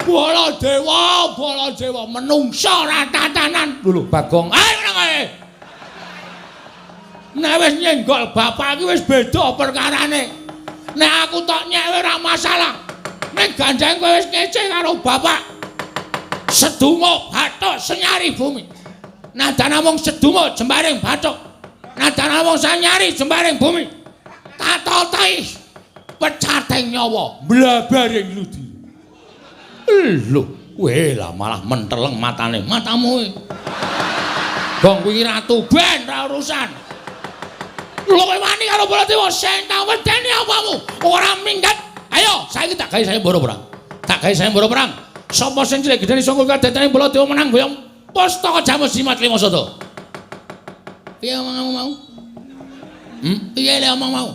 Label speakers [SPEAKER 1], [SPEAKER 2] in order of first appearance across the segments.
[SPEAKER 1] Baladewa, Baladewa menungsa ora tatanan. Lho Bagong. Ayo nang kae. Nek wis nyenggol bapak iki wis beda perkarane. Nek aku tok nyek ora masalah. Nek gandeng kowe wis ngece karo bapak. Sedumuk bathuk senyari bumi. Nadan namung sedumuk jembaring bathuk. Nadan namung sanyari jembaring bumi. Tatotai pecating nyawa mblabaring ludi. Lho, kowe lah malah menteleng matane. Matamu. Gong kuwi ratu ben ra urusan. Lho kowe wani karo Baladewa sing tak wedeni apamu? Ora minggat. Ayo, saiki tak gawe sayembara perang. Tak gawe sayembara perang. Sapa sing cilik gedene sangka kadetane Baladewa menang boyong pustaka Jamus Jimat Lima Sada. Piye omongmu mau? Piye le omong mau?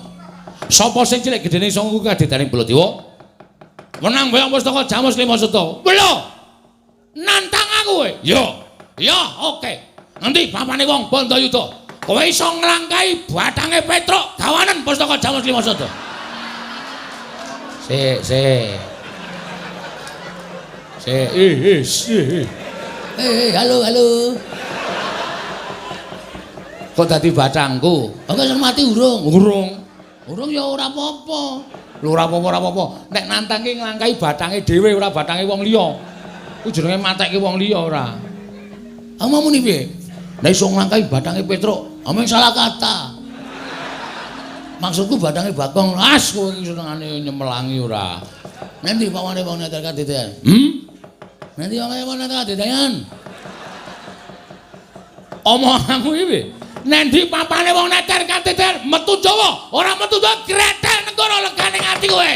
[SPEAKER 1] Sapa sing cilik gedene sangka kadetane Baladewa menang boyong pustaka Jamus Lima Sada. Lho. Nantang aku kowe. Yo. Ya, oke. Nanti bapane wong Bandayuda. Kowe iso nglangkahi bathange Petruk gawanen pustaka Jamus Lima Sada. Sik, sik. Sik, eh, eh. Eh, halo, halo. Kok dadi batangku? Aku sing mati urung. Urung. Urung ya ora apa-apa. Lho ora apa-apa, ora apa-apa. Nek nantang ki nglangkahi bathange dhewe ora bathange wong liya. Kuwi jenenge matekke wong liya ora. Omongmu muni piye? Nek iso nglangkahi bathange Petruk, omong salah kata. Maksudku bathange Bagong. As kowe iki senengane nyemelangi ora. Nanti pawane wong neter kadedean. Nanti pawane wong neter kadedean. Omonganmu iki piye? Nendi papane wong neter kadedean metu Jawa, ora metu Jawa gretel negara legane ati kowe.